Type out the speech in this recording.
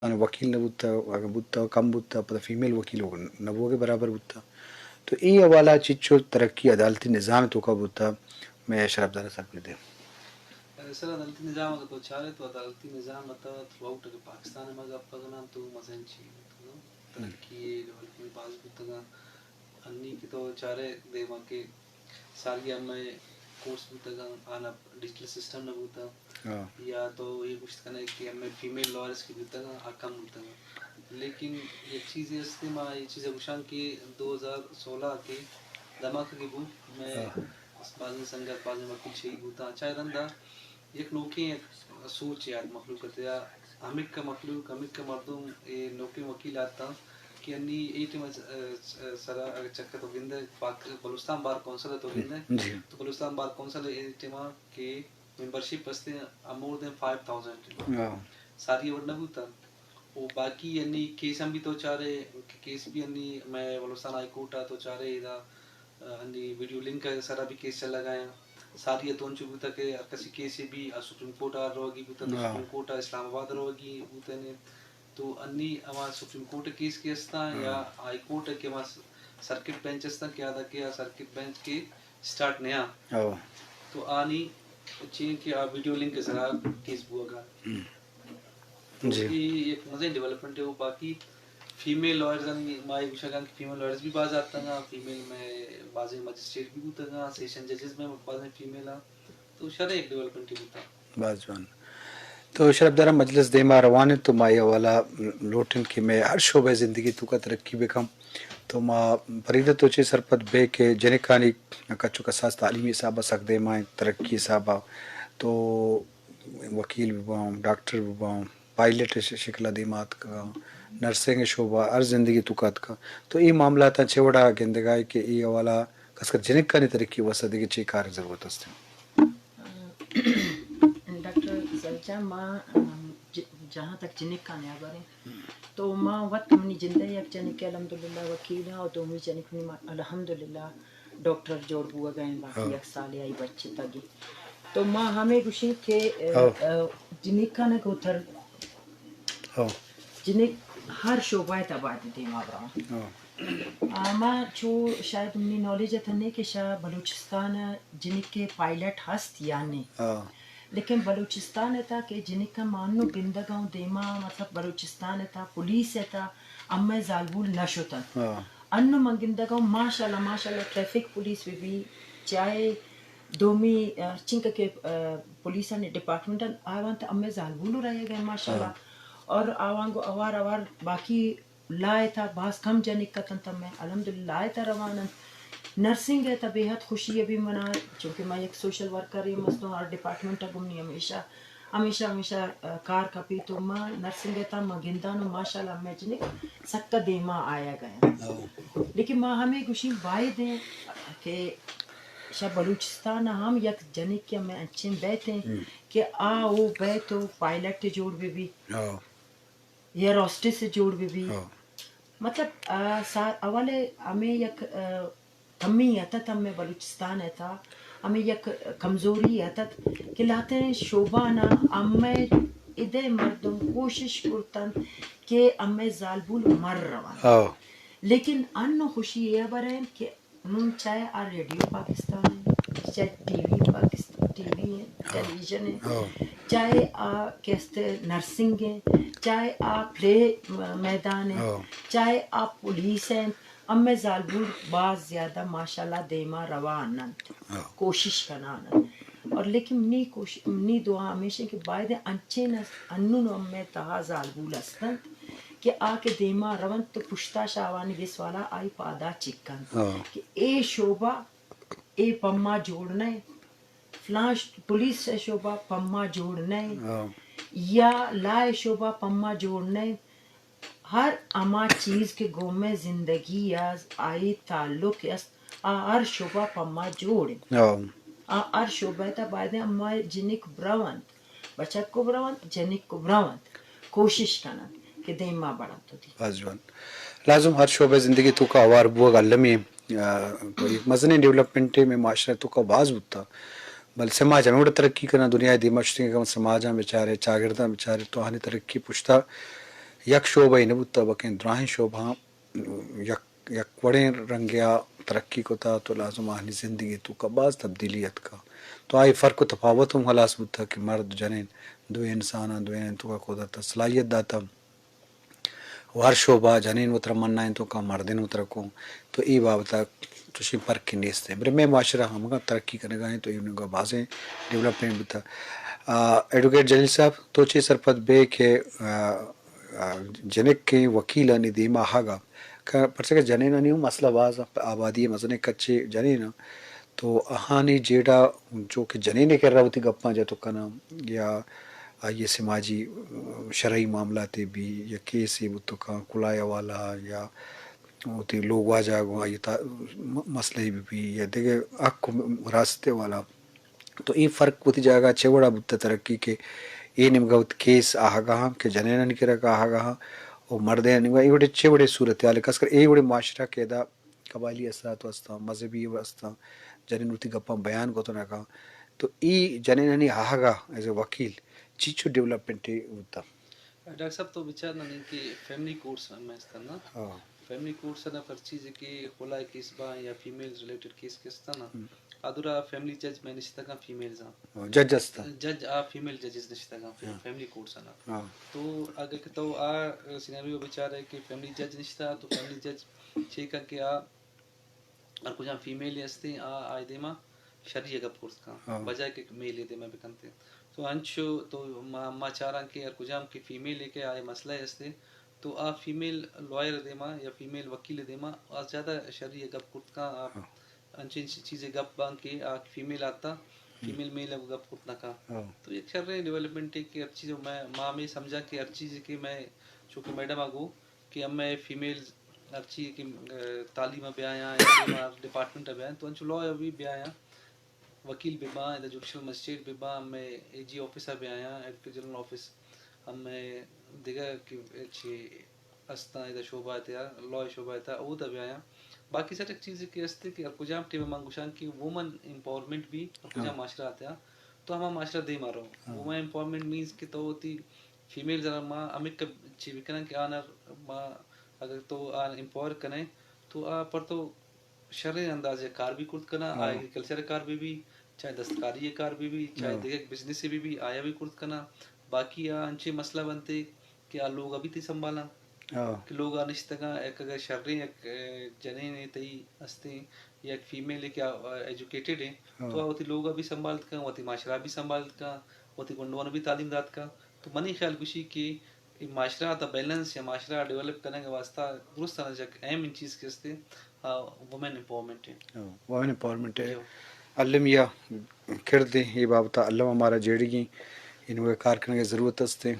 آناں وکیل نہ بوتہ، اگاں بوتہ کم بوتہ، پدا فیمیل وکیل نہ بوگ ءِ برابر بوتہ۔ تو اے حوالہ چچو ترقی عدالتی نظام ءِ توکا بوتہ، مئے شرپدار ءَ سرپد دے۔ سر، عدالتی نظام اگہ تو چارے تو عدالتی نظام ءِ تہ تھرو آؤٹ اگہ پاکستان ءِ ما گپ کناں تو مزن چیز بوتگ، ترقی ءِ ڈیولپمنٹ باز بوتگ۔ انی کہ تو چارے دیما کہ ساری ہمے کورس بوتگ آناں ڈیجیٹل سسٹم نہ بوتگ۔ ہاں۔ یا تو اے گوشت کنے کہ ہمے فیمیل لائرز کہ بوتگ آ کم بوتگ۔ لیکن یک چیزے است، ما اے چیز گوشاں کہ دو ہزار سولہ کہ دھماکہ کہ بوت، مئے ہاں۔ بازیں سنگت، بازیں وکیل شہید بوتاں۔ چاہے رندا یک نوکیں یک سوچے آت مخلوق ءِ تہا، ہمک ءَ مخلوق، ہمک ءَ مردم اے نوکیں وکیل آتاں کہ انی اے ٹائم ءَ سرا اگر چکر تو گندے پاک بلوچستان بار کونسل ءَ تو گندے، جی۔ تو بلوچستان بار کونسل ءَ اے ٹائم ءَ کہ ممبرشپ ہستیں آ مور دین فائیو تھاؤزینڈ ہاں۔ ساری وڑ نہ بوتاں۔ او باقی انی کیس ہم بھی تو چارے کہ کیس بھی انی مئے بلوچستان ہائی کورٹ ءَ تو چارے ادا انی ویڈیو لنک ءِ سرا بھی کیس چلگ ءَ آں۔ ساری ءَ تو انچو بوتہ کہ ہر کسی کیسے بھی آ سپریم کورٹ ءَ روگی بوتہ، تو ہاں۔ سپریم کورٹ ءَ اسلام آباد روگی بوتہ نے۔ تو انی ہما سپریم کورٹ ءِ کیس کہ استاں ہاں۔ یا ہائی کورٹ ءِ کہ ہما سرکٹ بینچ استاں کہ آدھا کہ آ سرکٹ بینچ کہ اسٹارٹ نیاں۔ ہاں۔ تو آنی چین کہ آ ویڈیو لنک ءِ سرا کیس بوگا۔ تو جی۔ اے یک مزن ڈیولپمنٹ ہے۔ وہ باقی فیمیل لائرز، ما یہ گوشگ کہ فیمیل لائرز بھی باز آتگاں، فیمیل میں بازیں مجسٹریٹ بھی بوتگاں، سیشن ججز میں بازیں فیمیل آں۔ تو شر ایک ڈیولپمنٹ ہی بوتا۔ باز جوان۔ تو شرپدار، مجلس دیما روان انت، تو ما یہ حوالہ لوٹن کہ میں ہر شعبہ زندگی توکا ترقی بکم۔ تو ما پریدہ تو چے سرپد بے کہ جنکانی کچ و کساس تعلیمی حسابا سک دیما انت، ترقی حسابا۔ تو وکیل بہ باں، ڈاکٹر بہ باں، پائلٹ ءِ ش-، شکل ءَ دیما اتکگاں، نرسنگ ءِ شعبہ ہر زندگی توکا اتکاں۔ تو اے معاملاتاں چے وڑا گندگائے کہ اے حوالہ خاص کر جنکانی ترقی واسطہ دگہ چے کار ءِ ضرورت است؟ ڈاکٹر سلجان، ما، ام، ج-، جہاں تک جنکانی ہبر ایں، تو ما وت منی جند ءِ یک جنکے الحمدللہ وکیل آں اور دومی جنک منی ما-، الحمدللہ ڈاکٹر جوڑ بوگ ءَ ایں، باقی ہاں۔ یک سالے آئی بچتگی۔ تو ما ہمے گوشیں کہ، ءَ، ہاں۔ ءَ، جنکان ءَ گوں تر-، ہاں۔ جنک ہر شعبہ ءِ تبادی دیما بران۔ ہاں۔ آ، ما چو شاید منی نالج ءَ تنے کہ شا بلوچستان ءَ جنک ءِ پائلٹ ہست یا نیں۔ ہاں۔ لیکن بلوچستان ءِ تہا کہ جنکاں ما انوں گندگ ءَ اوں دیما، مطلب بلوچستان ءِ تہا پولیس ءِ تہا ہمے زالبول نہ شتنت۔ ہاں۔ انوں من گندگ ءَ اوں ماشاءاللہ، ماشاءاللہ ٹریفک پولیس بہ بی، چاہے دومی، ءَ، چنکہ کہ، ءَ، پولیسانی ڈپارٹمنٹ انت، آوان تہ ہمے زالبول رہے گئے ماشاءاللہ۔ ہاں۔ اور آوان گوں اوار اوار باقی لا ءِ تہا باز کم جنک اتنت، ہمے الحمدللہ لا ءِ تہا روان انت۔ نرسنگ ءِ تہا بے حد خوشی ءَ بی منا، چونکہ ما یک سوشل ورکر ایں، مستوں ہر ڈپارٹمنٹ ءَ گوں منی ہمیشہ، ہمیشہ، ہمیشہ، ءَ، کار کپی تو ما نرسنگ ءِ تہا ما گندان و ماشاءاللہ ہمے جنک سکا دیما آیگ ءَ انت۔ ہو۔ لیکن ما ہمے گوشیں باید ایں کہ شہ بلوچستان ءَ ہم یک جنکے ہمے انچیں بیت ایں ہم۔ کہ آ او بیت و پائلٹ جوڑ بہ بی۔ ہو۔ ایئر ہوسٹس جوڑ بہ بی۔ ہاں۔ مطلب، آ، سا-، اول ءَ ہمے یک، آ، کمی اتت ہمے بلوچستان ءِ تہا، ہمے یک کمزوری اتت کہ لہتیں شعبہ نا ہمے ادے مردم کوشش کرتنت کہ ہمے زالبول مر رونت۔ ہاں۔ لیکن انوں خوشی اے ہبر انت کہ نوں چاہے آ ریڈیو پاکستان ایں، چاہے ٹی وی پاکستان، ٹی وی ایں، ہاں۔ ٹیلی ویژن ایں، ہاں۔ چاہے آ کہ است نرسنگ ایں، چاہے آ پلے م-، میدان ایں، ہاں۔ چاہے آ پولیس ایں، ہمے زالبول باز زیادہ ماشاءاللہ دیما روان انت، ہاں۔ کوشش کنان انت۔ اور لیکن منی کوش-، منی دعا ہمیش ایں کہ باید انچیں است، انوں ہمے تہا زالبول است انت کہ آ کہ دیما رونت تو پشتا شہ آوانی گس والا آئی پادا چکنت۔ ہاں۔ کہ اے شعبہ اے پما جوڑ نہ انت، فلاں ش-، پولیس ءِ شعبہ پما جوڑ نہ انت، ہاں۔ یا لا ءِ شعبہ پما جوڑ نہ انت۔ ہر ہما چیز کہ گوں مئے زندگی ءَ آئی تعلق است، آ ہر شعبہ پما جوڑ انت۔ ہاں۔ آ ہر شعبہ ءِ تہا باید انت ہما جنک برونت۔ بچک کو برونت، جنک کو برونت، کوشش کننت کہ دیما بڑنت وتی۔ باز جوان۔ لازم ہر شعبہ زندگی توکا ہوار بوگ المی، آ، تو یک مزنیں ڈیولپمنٹے مئے معاشرہ توکا باز بوتا۔ بل سماج ہمے وڑا ترقی کناں، دنیا دیما شتیں کہ سماجاں بچارے، چاگرداں بچارے، تو آہانی ترقی پشتا یک شعبہ ء نہ بوتہ، بلکیں دراہیں شعبہاں یک، یک وڑیں رنگے ء ترقی کتہ، تو لازم آہانی زندگی توکا باز تبدیلی اتکہ۔ تو آئی فرق و تفاوت ہم ہلاس بوتہ کہ مرد جنین دوئیں انساناں، دوئیں توکا قدرت ء صلاحیت داتہ۔ و ہر شعبہ جنین وترا منائیں توکا مردین وترا کوں۔ تو ای بابت ء چوشیں فرقے نیست انت۔ بلے مئے معاشرہ ہمگا ترقی کنگا انت، تو ایوکا بازیں ڈیولپمنٹ بوتہ۔ آ، ایڈوکیٹ جلیل صاحب، تو چے سرپد بے کہ، آ، آ، جنکیں وکیلانی دیما آہگا، کہ پرچہ کہ جنینانی ہم مسئلہ باز انت، آبادی مزنیں کچے جنین انت، تو آہانی جیڑہ چو کہ جنین ء کرا وتی گپاں جت کناں یا آئی ء سماجی، شرعی معاملاتے بی یا کیسے بوت کنت، کلائے حوالہ یا وتی لوگ واجہ گوں آئی ء تا-، م-، مسئلہ بہ بی یا دگہ حق و راست ء حوالہ۔ تو اے فرق وتی جاگہ چہ وڑا بوتہ ترقی کہ اے نیمگا وت کیس آہگا ہاں کہ جنینانی کرا آہگا ہاں و مردینانی نیمگا اے وڑے چہ وڑے صورتحال، خاص کر اے وڑے معاشرہ کہ ادا قبائلی اثرات استاں، مذہبی استاں، جنین وتی گپاں بیان کت نہ کن۔ تو اے جنینانی آہگا ایز اے وکیل چیچو ڈیولپمنٹ بوتہ؟ ڈاکٹر صاحب، تو بچار نہ کہ فیملی کورٹس ہم استن نا۔ ہاں۔ فیملی کورٹس نا پر چیز کہ خلع کیس با یا فیمیل ریلیٹڈ کیس کہ استن نا، ہم۔ ادرا فیملی جج میں نشتگاں فیمیلز آں۔ ہاں، جج استاں۔ جج آ فیمیل ججز نشتگاں فی-، ہاں۔ فیملی کورٹس نا۔ ہاں۔ تو اگر کہ تو آ سینیریو بچارے کہ فیملی جج نشتا تو فیملی جج چیکا کہ آ ہر کجام فیمیل ہستیں، آ، آئی دیما شری ء گپ کرت کن، ہاں۔ بجائے کہ میل ء دیما بکنتے۔ تو انچو تو ما، ما چاراں کہ ہر کجام کہ فیمیل ء کہ آئی مسئلہ ہستیں، تو آ فیمیل لائر دیما یا فیمیل وکیل دیما آ زیادہ شری ء گپ کرت کن، آ ہاں۔ انچیں چیزے گپ باں کہ آ فیمیل آتا، ہم۔ فیمیل میل ء گپ کرت نہ کن۔ ہاں۔ تو یک شریں ڈیولپمنٹ ہے کہ ہر چیز میں، ما ہمیں سمجھا کہ ہر چیز کہ میں چونکہ میڈم آ گو کہ ہمے فیمیلز ہرچی کہ، ء، تعلیم ء بیایاں یا دیما ڈپارٹمنٹ ء بیایاں تو انچو لا ء بھی بیایاں، وکیل بہ باں، ادا جوڈیشل مجسٹریٹ بہ باں، ہمے اے جی آفس ء بیایاں، ایڈوکیٹ جنرل آفس، ہمے دگہ کہ چی استاں ادا شعبہ ء تیا، لا ء شعبہ ء تیا اودا بیایاں۔ باقی سر ایک چیز کہ استے کہ ہر کجام ٹیم ء من گوشاں کہ وومن امپاورمنٹ بھی ہر کجام ہاں۔ معاشرہ ء تیا تو ہما معاشرہ دیما رو۔ ہاں۔ وومن امپاورمنٹ مینز کہ تو وتی فیمیل زرا ما ہمک چی بکنن کہ آنر ما اگر تو آن امپاور کنے تو آ پر تو شریں انداز ء کار بھی کرت کنا، ہاں۔ ایگریکلچر ء کار بھی بھی، چاہے دستکاری ء کار بھی بھی، چاہے ہاں۔ دگہ بزنس بھی بھی، آیا بھی کرت کنا۔ باقی آ انچیں مسئلہ بنتے کہ آ لوگ ابھی تئی سنبھالاں۔ ہاں۔ کہ لوگ آ نشتگاں، یک اگر شریں یک، ء، جنین تئی ہستیں، یک فیمیل کہ آ، ایجوکیٹڈ ہیں، ہاں۔ تو آ وتی لوگ ء بھی سنبھالت کن، وتی معاشرہ ء بھی سنبھالت کن، وتی گنڈوان ء بھی تعلیم دات کن۔ تو منی خیال گوشی کہ اے معاشرہ تا بیلنس یا معاشرہ ڈیولپ کنگ واسطہ درست انا یک اہم چیز کہ استے، آ، وومن امپاورمنٹ ہے۔ ہاں، وومن امپاورمنٹ ہے۔ جو۔ المی ء کرد اے بابت الم ہمارا جیڑگی انوگے کار کنگ ضرورت استے۔